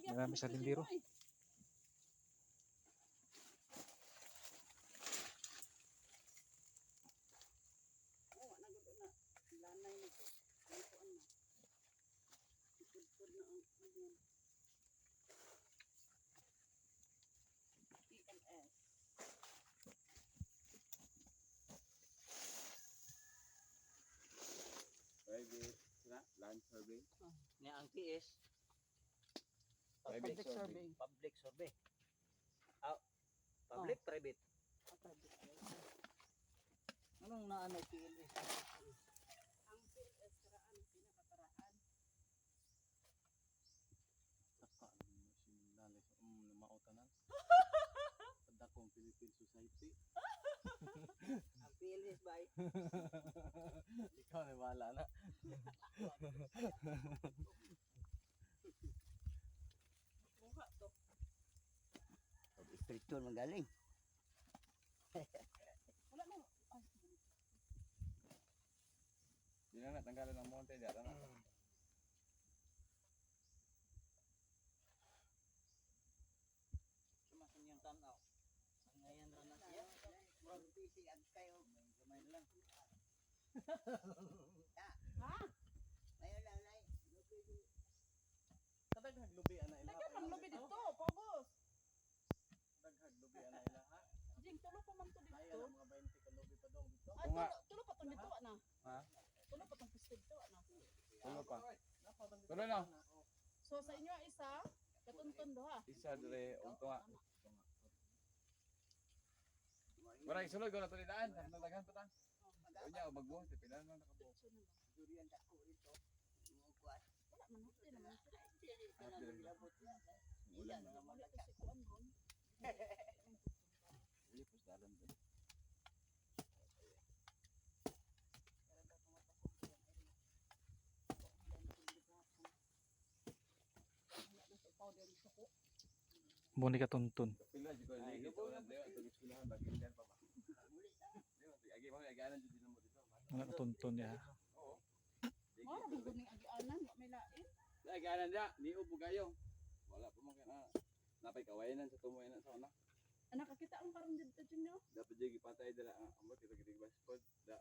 Marami sa lindiro. Oh, na gud na. Lanay na ko. Ang kuan na. Ikudkod na ang ano. PLS. Private na land survey. Nga ang PS. Private Public survey. survey. Public survey. Ah, public, private. Ah, private survey. Anong naanay PLS? Ang PLS karaan pinakakaraan. Saka si Lalay sa mautanan. Padakong Philippine Society. Ang PLS ba ay? Ikaw na bahala na. Kuha to. Spiritual magaling. Wala na. Ay, Di na natanggalan ng monte di na. Sumasan niyang tanaw. Ang ngayon ra na siya. Murag busy ang kayo. May gamay na lang. Ha? Mayo lang nay. Kadaghag lubi ana ila. Dagan man lubi dito, pagos. Daghag lubi ana ila ha. Jing, tulo pa man to Kaya dito. na mga 20 ka lubi pa dong dito. Ay, Tunga. tulo, tulo pa tong dito na. Ha? Tulo pa tong piste dito na. Tulo pa. Tulo na. So sa inyo isa, katuntun duha. Isa dire og tunga. Wala isulod ko na to daan, nagdaghan pa ta. Unya og magbuhat pila na nakabuo. Diretso na lang. Durian dako ito. Mga kuan. Wala man hapdi naman. Dili ka na gilabot niya. Ulan na. Wala kasi kuan ron. Uy, pus dalan to. Monica Tuntun. Pila jud ko ligi to na deo to eskwelahan bagin pa ba. Deo agi mo agianan jud din mo dito. Wala ka Tuntun ya. Oo. Mao ra gud ning agianan, wa may lain. Di agianan dia, niubo kayo. Wala pa man kay na. Napay kawayanan sa tumoy na sa una. Anak, kakita ang karon dito, Junior. Dapat jud gipatay dala ang amot kita gitig baspod. Da.